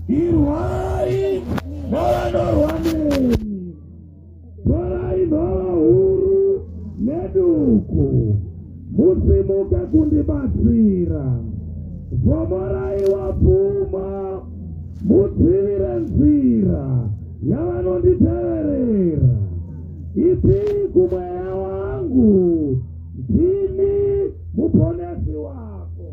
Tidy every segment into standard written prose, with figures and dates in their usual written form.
Irwai navanorwa nemi, torai nhova huru neduku, musimuke kundibatsira. Vhomorai wapfuma, mudzivire nzira yavanonditeverera. Itii kumweya wangu, ndini muponesi wako.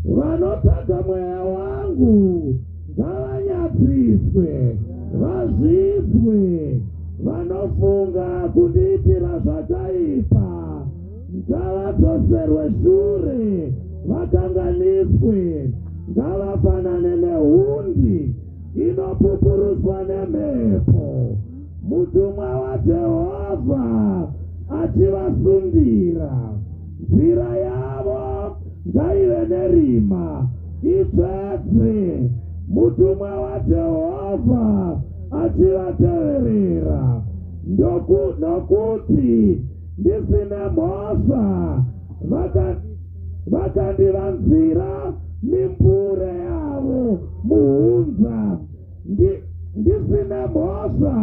Vanotsvaga mweya wangu ngavanyadziswe, vazvidzwe. Vanofunga kundiitira zvakaipa ngavadzoserwe shure, vakanganiswe. Ngavafanane nehundi inopupurutswa nemhepo, mutumwa waJehovha achivasundira. Nzira yavo ngaive nerima, itsvedze, mutumwa waJehovha achivateverera. Nokuti ndisina mhosva vakandivanzira mimbure yavo muhunza. Ndisina mhosva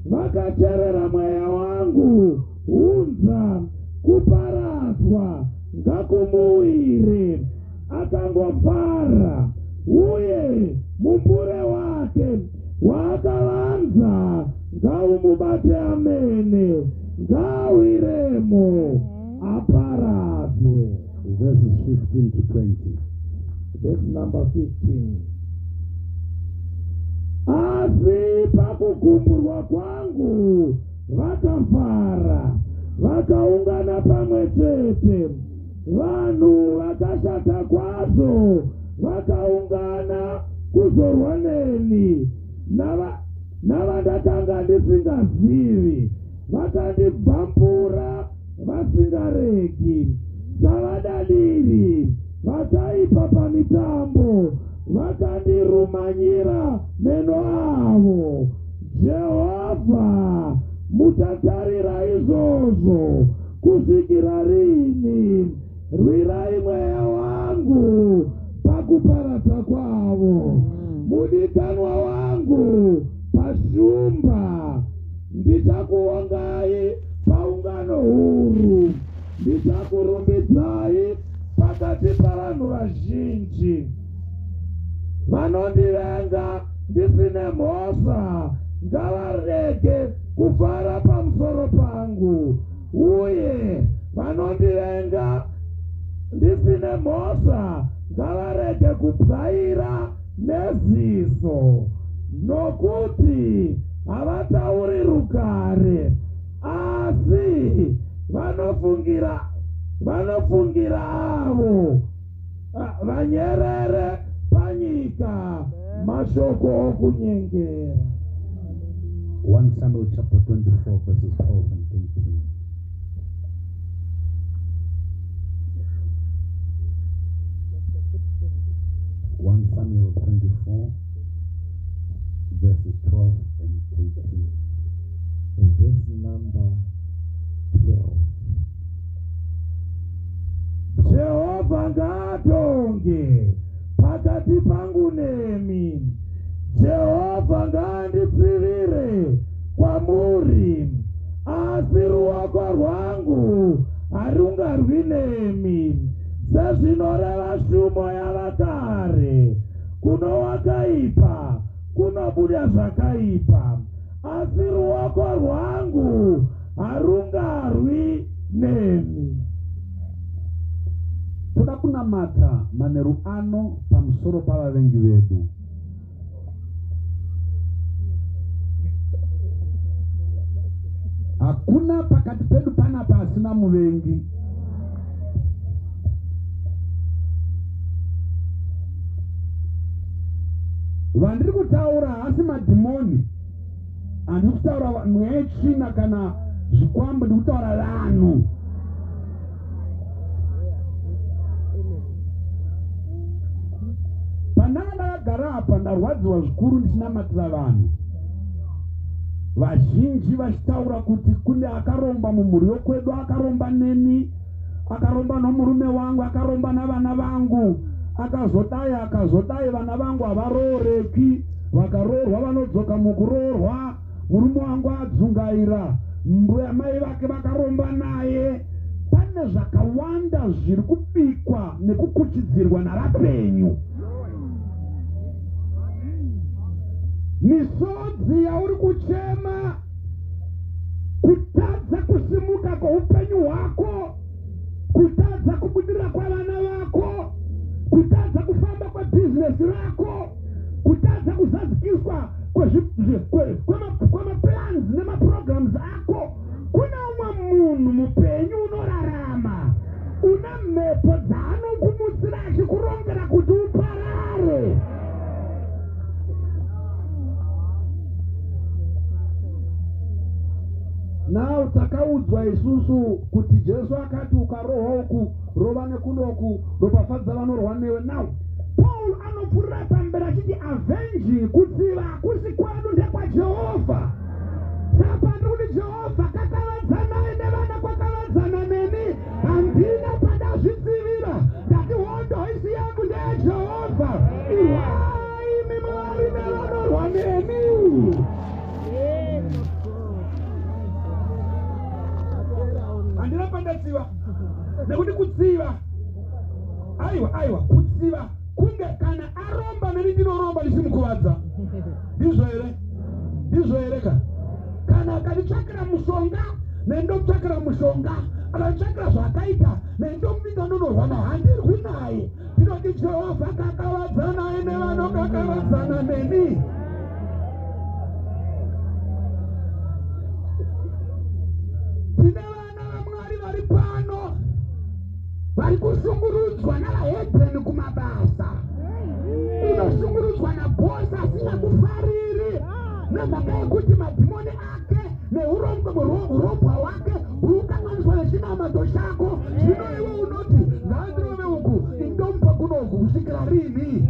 vakacherera mweya wangu hunza. Kuparadzwa ngakumuwire akangofara, uye mumbure wake waakavanza ngaumubate amene, ngaawiremo aparadzwe. Verses 15 to 20. Verse number 15. Asi pakugumburwa kwangu vakafara, vakaungana pamwe chete. Vanhu vakashata kwazvo vakaungana kuzorwa neni, navandakanga ndisingazivi vakandibvambura vasingaregi. Savadadiri vakaipa pamitambo vakandirumanyira meno avo. Jehovha, muchatarira izvozvo kusvikira rini? Rwirai mweya wangu pakuparadza kwavo, mudikanwa wangu pashumba. Ndichakuongai paungano huru, ndichakurumbidzai pakati pavanhu vazhinji. Vanondivenga ndisine mhosva ngavarege kufara pamusoro pangu, uye vanondivenga ndisine mhosva ngavarege kubwaira neziso, nokuti havatauri rugare, asi vanofungira avo vanyerere panyika mashoko okunyengera. 1 Samuel chapter 24, verses 12 and 13. 1 Samuel 24, verses 12 and 13. Verse number 12. Jehovha ngaatonge pakati pangu nemi. Jehovha ngaanditsivire kwamuri, asi ruoko rwangu harungarwi nemi. Sezvinoreva shumo yavakare, kuno wakaipa kunobuda zvakaipa, asi ruoko rwangu harungarwi nemi. Toda kunamata manheru ano pamusoro pavavengi vedu. Hakuna pakati pedu panapa asina muvengi. Vandiri kutaura haasi madhimoni, handiri kutaura mweya yetsvina kana zvikwambo, ndiri kutaura vanhu. Pandanga ndakagara apa ndarwadziwa zvikuru ndichinamatira vanhu vazhinji vachitaura kuti kune akaromba mumhuri yokwedu, akaromba neni, akaromba nomurume wangu, akaromba navana vangu. Akazodai akazodai, vana vangu havarooreki, vakaroorwa vanodzoka mukuroorwa, murume wangu adzungaira, mbuya mai vake vakaromba naye. Pane zvakawanda zviri kubikwa nekukuchidzirwa navapenyu. Misodzi yauri kuchema kutadza kusimuka kweupenyu hwako, kutadza kubudirira kwavana vako, kutadza kufamba kwebhizinesi rako, kutadza kuzadzikiswa kwemaplans nemaprograms ako. Kune umwe munhu mupenyu unorarama une mhepo dzaanokumutsira achikurongera kuti uparare. Now takaudzwa isusu kuti Jesu akati ukarohwa uku rova nekunoku, ropafadza vanorwa newe. Now Paul anopfuurira pamberi achiti avenging, kutsiva hakusi kwedu, ndekwaJehovha. Saka pandiri kuti Jehovha kakavadzanai nevana kwakavadzana neni, handina pandazvitsivira. Ndati hondo haisi yangu, ndeyaJehovha. Irwai imi Mwari nevanorwa nemi. Handina pandatsiva, nekuti kutsiva, aiwa aiwa, kutsiva kunge kana aromba neni ndinoromba ndichimukuvadza. Ndizvo here? Ndizvo here ka? Kana akanditsvakira mushonga neni ndomutsvakira mushonga, akanditsvakira zvaakaita neni ndomuvinga ndonorwa naye, handirwi naye. Ndinoti Jehovha kakavadzanai nevanokakavadzana neni. Tine vana vaMwari vari pano vari kushungurudzwa navahedheni kumabasa. Unoshungurudzwa nabhosi asingakufariri nemhaka yekuti madhimoni ake neurombwa hwake huri kukanganiswa nechinamato chako. Zvino iwe unoti ngaandirove uku, indomupa kunoku kusvikira rini?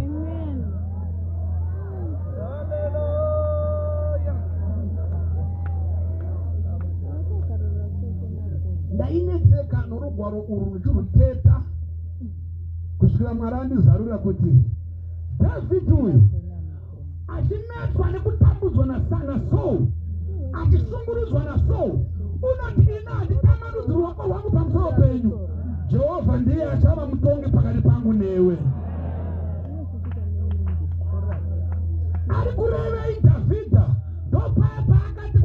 Ndainetseka norugwaro urwu ndichiruteta kusvikira Mwari andizarurira kuti Dhavhidhi uyu achinetswa nekutambudzwa naSaul, achishungurudzwa naSaul, unoti ini handitambanudzi ruoko rwangu pamusoro penyu, Jehovha ndiye achava mutongi pakati pangu newe. Ari kurevei Dhavhidha? Ndopaya paakati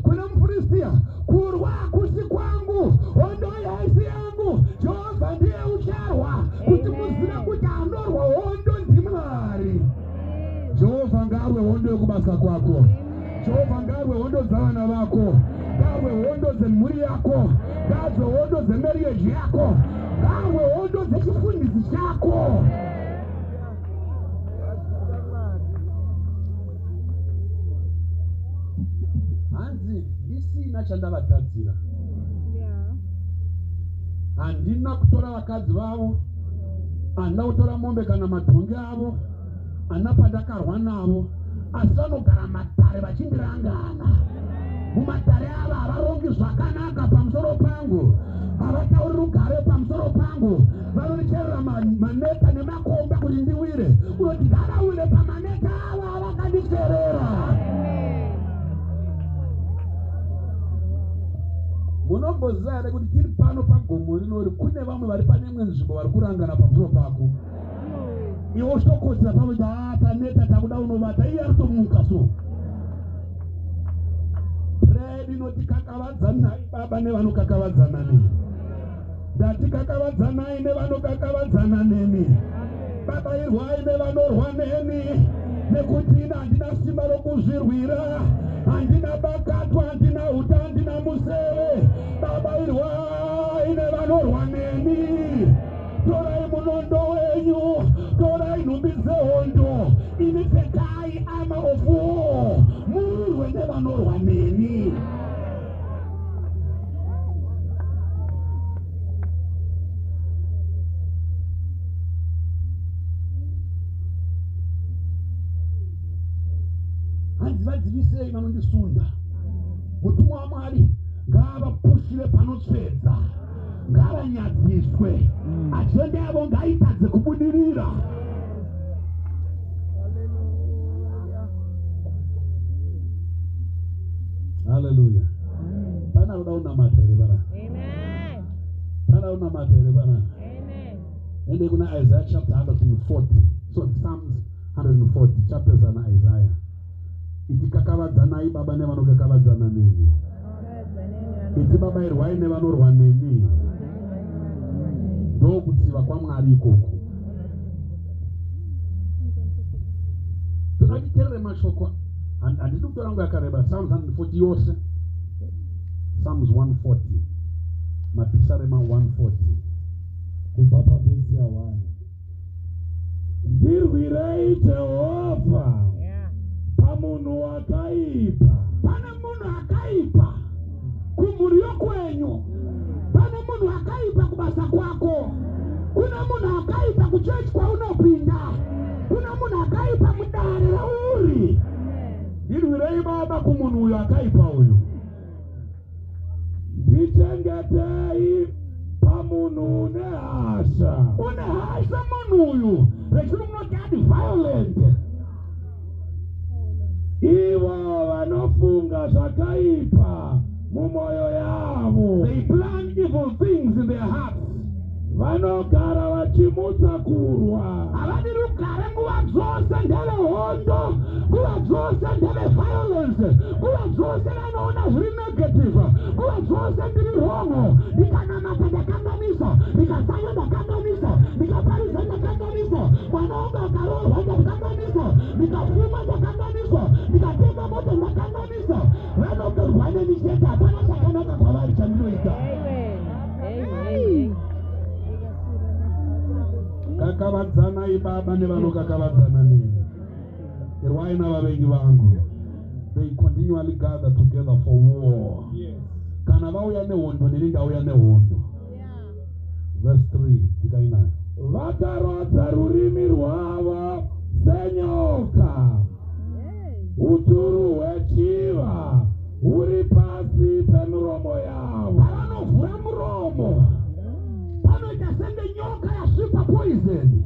kuna muFiristia, kurwa hakusi kwangu, hondo haisi yangu, Jehovha ndiye ucharwa, kuti muzive kuti anorwa hondo ndiMwari. Jehovha ngaarwe hondo yekubasa kwako. Jehovha ngaarwe hondo dzavana vako. Ngaarwe hondo dzemhuri yako. Ngaarwe hondo dzemeriyeji yako. Ngaarwe hondo dzechifundisi chako. Hanzi ndisina chandavatadzira. Handina kutora vakadzi vavo, handina kutora mombe kana madhongi avo, handina pandakarwa navo, asi vanogara matare vachindirangana. Mumatare ava havarongi zvakanaka pamusoro pangu, havatauri rugare pamusoro pangu, vanondicherera maneta nemakomba kuti ndiwire. Unoti ngavawire pamaneta ava avakandicherera. Munomboziva here kuti tiri pano pagomo rinori kune vamwe vari pane imwe nzvimbo vari kurangana pamusoro pako? Iwe uchitokotsera pamwe kuti haa taneta takuda unovata, iye ari kutomuka. So prayer yedu inoti kakavadzanai baba nevanokakavadzana neni. Ndati kakavadzanai nevanokakavadzana neni. Baba irwai nevanorwa neni, nekuti ini handina simba rokuzvirwira, handina bakatwa, handina uta, handina museve. Baba irwai nevanorwa neni. Torai munondo wenyu, torai nhumbi dzehondo, imi pfekai armor of war, murwe nevanorwa neni. Hanzi vadzivisei vanondisunda. Mutumwa waMwari ngaavapushire panotsvedza, ngavanyadziswe, agenda yavo ngaitadze kubudirira. Haleluya. Pana kuda kunamata here pana? Pana kunamata here pana? Ende kuna Isaiah chapter 140. So Psalms 140 chapters ana Isaiah. Iti kakavadzanai baba nevanokakavadzana neni. Iti baba irwai nevanorwa neni. Ndokutsiva kwaMwari ikoko. Toda titerere mashoko. Handidi kutora nguva yakareba. Psalms 140 yose. Psalms 140. Mapisarema 140. Kubva pavhesi ya1. Ndirwirei Jehovha pamunhu wakaipa. Pane munhu akaipa kumhuri yokwenyu. Pane munhu akaipa kubasa kwako. Kuna munhu akaipa kuchechi kwaunopinda. Kuna munhu akaipa mudare rauri. Ndirwirei baba kumunhu uyu akaipa uyu. Ndichengetei pamunhu une hasha. Une hasha munhu uyu. Rechirungu munoti adi violent. Ivo vanofunga zvakaipa mumwoyo yavo. They plan evil things in their hearts. Vanogara vachimutsa kurwa. Havadi rugare nguva dzose, ndevehondo nguva dzose, ndeve-violence nguva dzose, vanoona zviri negative nguva dzose. Ndiri wrong, ndikanamata ndakanganisa, ndikasanya ndakanganisa, ndikaparidza ndakanganisa, mwana wangu akaroorwa ndakanganisa, ndikafuma ndakanganisa, ndikatenga mota ndakanganisa. Vanotorwa neni chete, hapana chakanaka kwavari chandinoita. Kakavadzanai baba nevanokakavadzana neni. Irwai navavengi vangu. They continually gather together for war. Kana vauya nehondo, neni ndauya nehondo. Verse 3, dzikainayo. Vakarodza rurimi rwavo senyoka. Uturu hwechiva huri pasi pemiromo yavo. Pavanovhura muromo panoita senge nyoka yasvipa poison,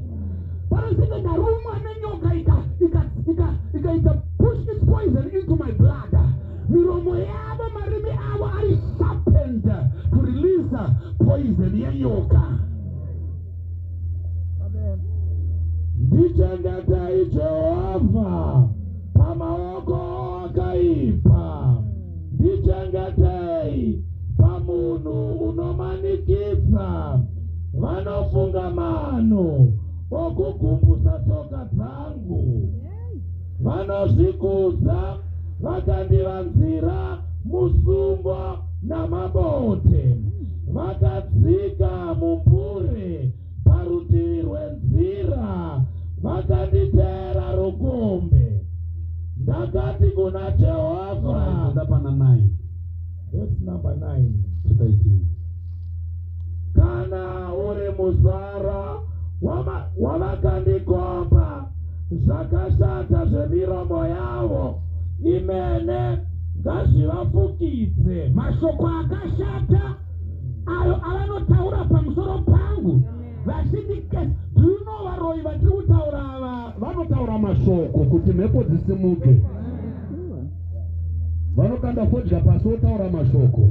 panosenge ndarumwa nenyoka ikaita push its poison into my blood. Miromo yavo, marimi avo ari sharpened to release poison yenyoka. Ndichengetei Jehovha pamaoko akaipa. Ndichengetei pamunhu unomanikidza. Vanofunga mano okugumbusa tsoka dzangu. Vanozvikudza vakandivanzira musungo namabote. Vakadzika mumbure parutivi rwenzira, vakanditeera rugombe. Ndakati kuna Jehovha. Toda pana 9. Verse number 9. To 13. Kana uri musara wavakandikomba, zvakashata zvemiromo yavo imene ngazvivafukidze. Mashoko akashata ayo avanotaura pamusoro pangu vachindikesa. Do you know varoyi vatiri kutaura ava vanotaura mashoko kuti mhepo dzisimuke? Vanokanda fodya pasi votaura mashoko,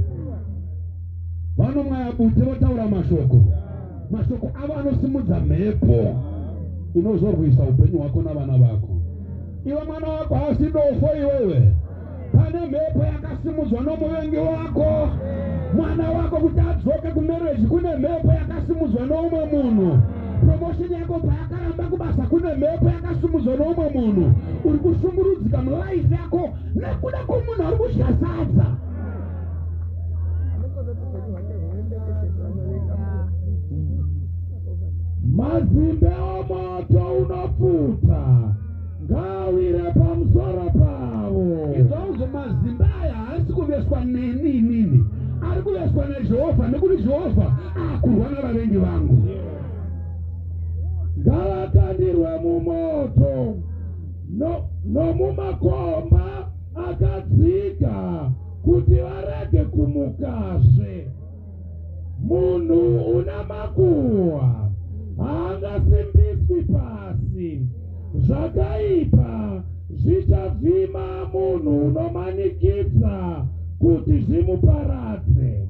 vanomwaya bute votaura mashoko. Mashoko avo anosimudza mhepo inozorwisa upenyu hwako navana vako. Iwe, mwana wako haasi dofo iwewe. Pane mhepo yakasimudzwa nomuvengi wako. Mwana wako kuti adzoke kumarriage, kune mhepo yakasimudzwa noumwe munhu. Promotion yako payakaramba kubasa, kune mhepo yakasimudzwa noumwe munhu. Uri kushungurudzika mulife yako nekuda kwomunhu ari kudya sadza. Mazimbe omoto unopfuta ngaawire pamusoro pavo. Izvozvo mazimbe aya haasi kuveswa neni inini, ari kuveswa naJehovha, nekuti Jehovha akurwa navavengi vangu. Ngavakandirwe mumoto nomumakomba akadzika kuti varege kumukazve. Munhu una makuhwa haangasimbiswi pasi. Zvakaipa zvichavhima munhu unomanikidza kuti zvimuparadze.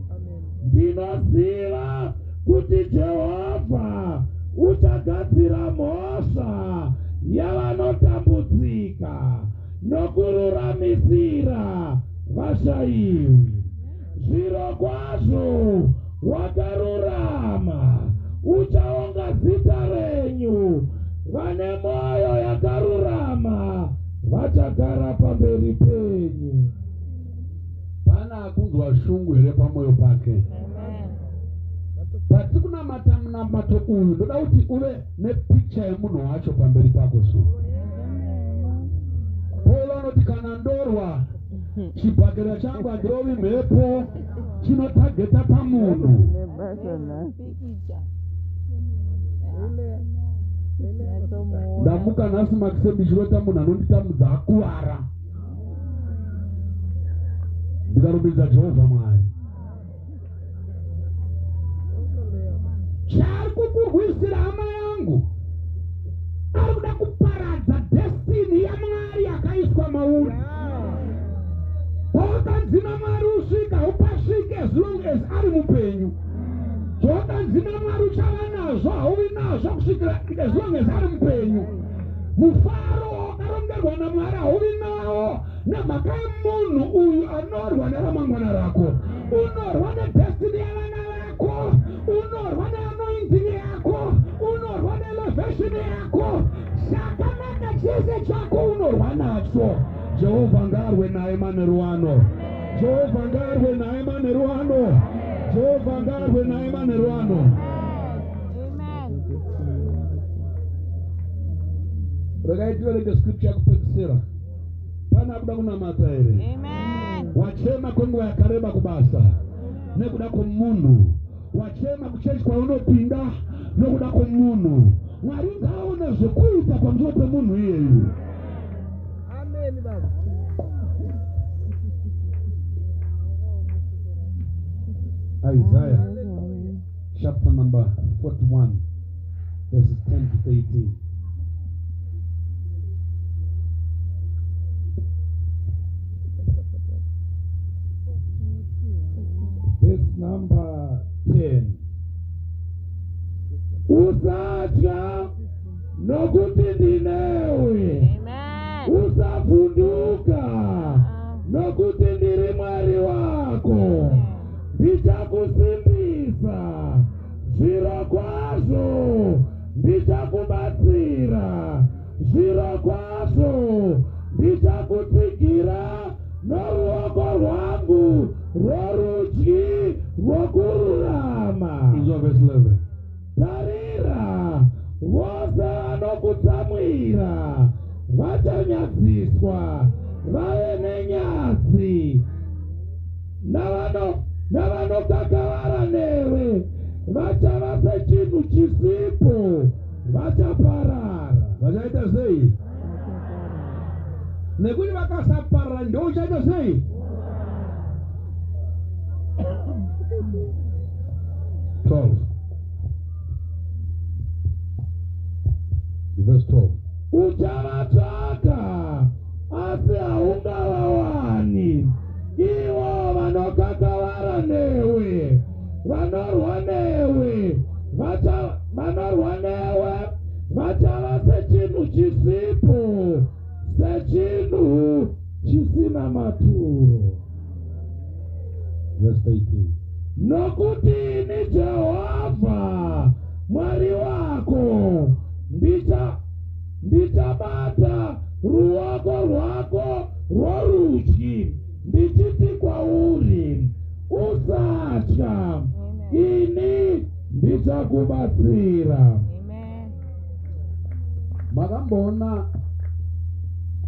Ndinoziva kuti Jehovha uchagadzira mhosva yavanotambudzika nokururamisira vashayiwi. Zvirokwazvo wakarurama, uchaonga zita renyu. Vane mwoyo yakarurama vachagara pamberi penyu. Pana akunzwa shungu here pamwoyo pake? Patiri kunamata munamato uyu, ndoda kuti uve nepicha yemunhu wacho pamberi pako. So Paul anoti, kana ndorwa, chibhakera changu handirovi mhepo, chinotageta pamunhu. Ndamuka nhasi makise ndichirota munhu anonditambudza akuvara, ndikarumbidza Jehovha Mwari. Chaari kukurwisira, hama yangu, ari kuda kuparadza destiny yaMwari yakaiswa mauri. Kwawakanzi naMwari usvika, haupasvike as long as ari mupenyu. Zvawakanzi naMwari uchava nazvo, hauvi nazvo kusvikira as long as ari mupenyu. Mufaro wawakarongerwa naMwari hauvi nawo nemhaka yemunhu uyu anorwa neramangwana rako, unorwa nedestiny yavana vako, unorwa neanointing yako, unorwa neelevation yako. Chakanaka chese chako unorwa nacho. Jehovha ngaarwe naye manheru ano. Jehovha ngaarwe naye manheru ano. Jehovha ngaarwe naye manheru ano. Regai tiverenge scripture yakupedzisira. Pana kuda kunamata here? Wachema kwenguva yakareba kubasa nekuda kwomunhu, wachema kuchechi kwaunopinda nokuda kwomunhu. Mwari ngaaone zvekuita pamusoro pemunhu iyeyu. Amen, baba. Isaiah chapter number 41, verses 10 to 13. Verse number 10. Usatya, nokuti ndinewe. Usavhunduka, nokuti ndiri Mwari wako. Ndichakusimbisa, zvirokwazvo ndichakubatsira, zvirokwazvo ndichakutsigira noruoko rwangu rworudyi rwokururama. Inzwa verse 11. Tarira, vose vanokutsamwira vachanyadziswa vave nenyadzi, navanokakavara newe vachava sechinhu chisipo, vachaparara. Vachaita sei? Nekuti vakasaparara, ndo uchaita sei? 12, verse 12. Uchavatsvaka, asi haungavawani, ivo vanokakavara newe. Vanorwa newe vanorwa newe vachava sechinhu chisipo, sechinhu chisina maturo. Verse 13. Nokuti ini Jehovha Mwari wako ndichabata ruoko rwako rworudyi, ndichiti kwauri, usatya, ini ndichakubatsira. Makamboona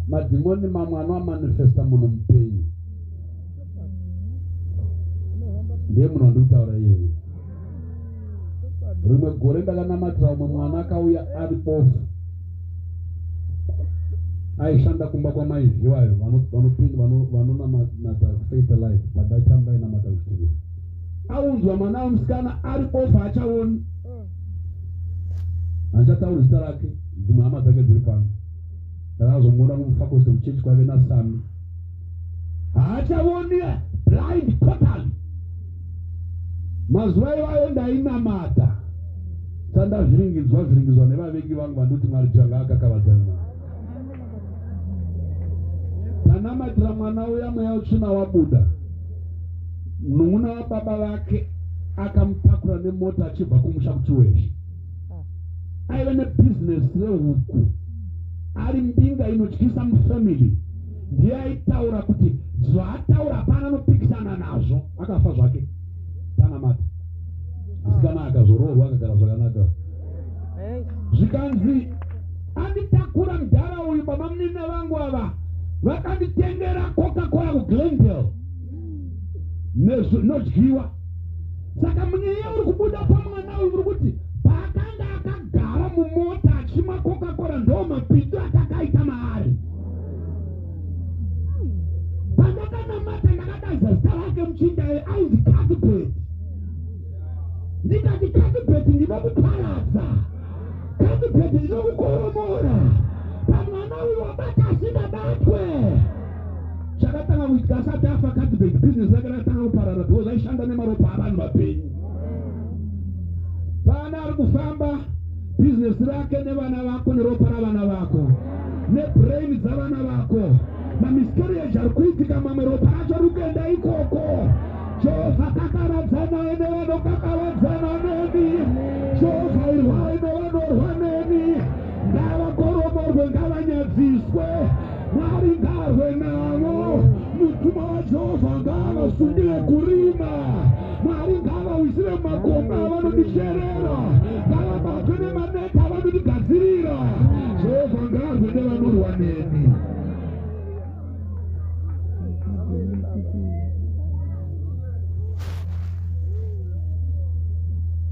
madhimoni mamwe anoamanifesta munhu mupenyu? Ndiye munhu wandiri kutaura iyeye. Rimwe gore ndakanamatira umwe mwana akauya ari bofu, aishanda kumba kwamaizviwayo vanonamata Faith Alive. Pandaitamba ainamata kuchitengesa, aunzwa mwana wemusikana ari bofu, achaoni. Handichatauri zita rake, dzimwe hama dzake dziri pano. Ndakazomuona kuMufakose kuchechi kwaive naSami. Haachavoni, blind totally. Mazuva iwayo ndainamata, sandazviringidzwa zviringidzwa nevavengi vangu vandoti Mwari janga akakavadzana navo. Tanamatira mwana uya, mweya utsvina wabuda. Munun'una wababa vake akamutakura nemota achibva kumusha kuChiweshe. Aive nebhizinesi rehuku, ari mbinga inotyisa mufamily. Ndiye aitaura kuti zvaataura hapana anopikisana nazvo. Akafa zvake tanamata. Musikana akazoroorwa, akagara zvakanaka. Zvikanzi anditakura mudhara uyu, baba munina vangu ava vakanditengera Coca-Cola kuGlendale nodyiwa. Saka munyeya uri kubuda pamwana uyu uri kuti paakanga akagara mumota achimwa Coca-Cola, ndo mapindu akakaita maari. Pandakanamata ndakadaidza zita rake, muchinda ainzi Cuthbert. Ndikati, "Cuthbert, ndinokuparadza. Cuthbert, ndinokukoromora pamwana uyu wabata asingabatwe." Chakatanga kuitika asati afa Cuthbert, bhizinesi rake rakatanga kuparara because aishanda nemaropa avanhu vapenyu. Pana ari kufamba bhizinesi rake nevana vako, neropa ravana vako, nebrain dzavana vako. Mamiscarriage ari kuitika, mamwe ropa racho riri kuenda ikoko. Jehovha kakaradzanai nevanokakavadzana neni. Jehovha irwai nevanorwa neni. Ngavakoromorwe, ngavanyadziswe. Mwari ngarwe navo. Mutumwa waJehovha ngaavasundire kurima. Mwari ngavawisire mumakomba avanondicherera. Ngavabatwe nemaneta avanondigadzirira. Jehovha ngarwe nevanorwa neni.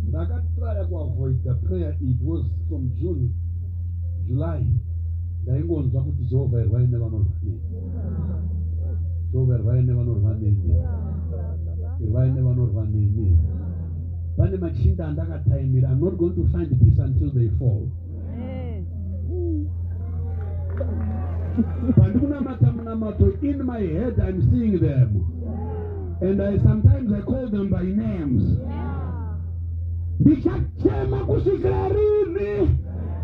Ndakatraya kuavoida prayer. It was from June, July, ndaingonzwa kuti Jehovha irwai nevanorwa neni, Jehovha irwai nevanorwa neni, irwai nevanorwa neni. Pane machinda andakataimira. I'm not going to find peace until they fall. Pandikunamata munamato, in my head I'm seeing them and sometimes I call them by names. Ndichachema kusvikira rini?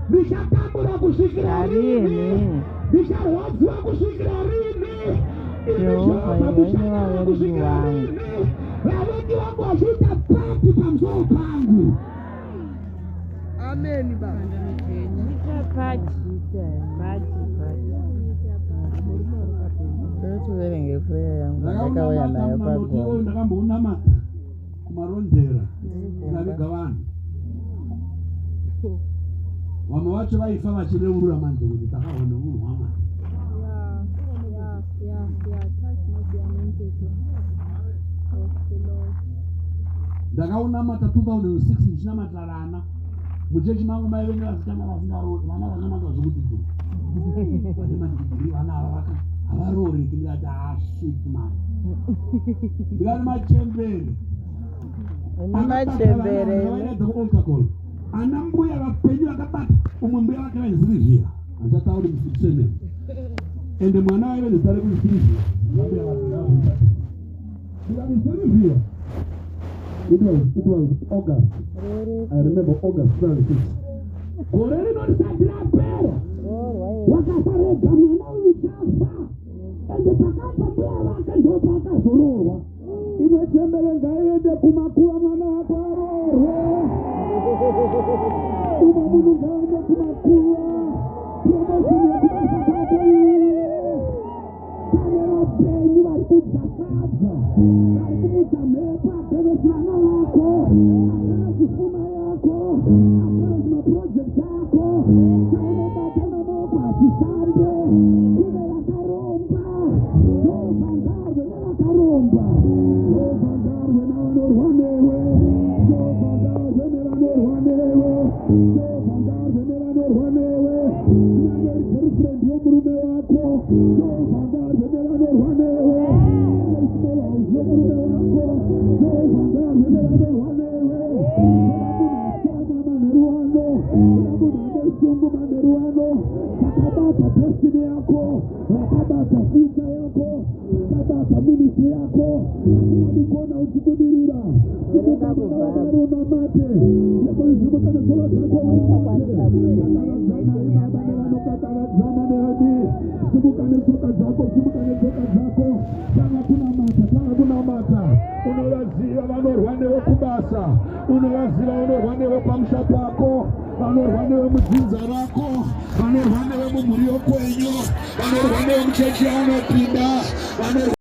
Ndichatambura kusvikira rini? Rini? Ndicharwadziwa kusvikira rini? Imi Jehovha, Jehovha, iwe muchanyara nevavengi kusvikira vangu. rini? Vavengi vangu vachiita party pamusoro pangu. Amen baba. Ita party, party, party. Totiverenge prayer yangu ndakauya nayo pagoma. Ndakambounamata kuMarondera, tikaviga vanhu. Vamwe vacho vaifa vachireurura manje kuti takarwa nemunhu waMwari. Yeah. Touch not the anointed one of the Lord. Ndakaunamata 2006 ndichinamatira vana. Muchechi mangu maive nevasikana vasingaroori, vana vakanaka zvokuti dzo vane madigiri. Vana ava havarooreki. Ndikati, "Ah, shit man." Ndikati, "Machembere." Imi machembere imi. Vaida kualtar call. Ana mbuya vapenyu vakabata. Umwe mbuya vake vaizirivhia, handichatauri musene, ende mwana waive nezita rekuZilivhia. Mbuya vake ndikati, "Silivhia." It was August, I remember, August 2006. Gore rino risati rapera, wakasarega mwana uyu chafa. Ende pakafa mbuya vake ndopaakazororwa. Imwe chembere ngaiende kumakuva, mwana wako aroorwe. Umwe munhu ngaende kumakuva, promotion yekubasa kwako iye. Pane vapenyu vari kudya sadza, vari kumudza mhepo against vana vako, against pfuma yako, against maproject ako. Chaunobata namaoko hachifambe. Kune vakaromba. Jehovha ngarwe nevakaromba. Jehovha ngarwe navanorwa newe. Jehovha ngarwe nevanorwa newe. Jehovha ngarwe nevanorwa newe. Kunyange iri girlfriend yomurume wako, Jehovha ngarwe nevanorwa newe. Small house yomurume wako, Jehovha ngarwe nevanorwa newe. Kuna munhu achama manheru ano, kuna munhu ane shungu manheru ano. Takabata. destiny yako, vakabata future yako, vakabata ministry yako, vasingadi kuona uchibudirira. Verenga Simuka kubva mwana waMwari, unamate. Simuka netsoka dzako. Uchakwanisa kuverenga everything yamai Vanokakavadzana nevadii. Simuka netsoka dzako, simuka netsoka dzako. Tanga kunamata, tanga kunamata. Unovaziva vanorwa newe kubasa, unovaziva vanorwa newe pamusha pako, vanorwa newe mudzinza rako, vanorwa newe mumhuri yokwenyu, vanorwa newe muchechi yaunopinda, vanorwa.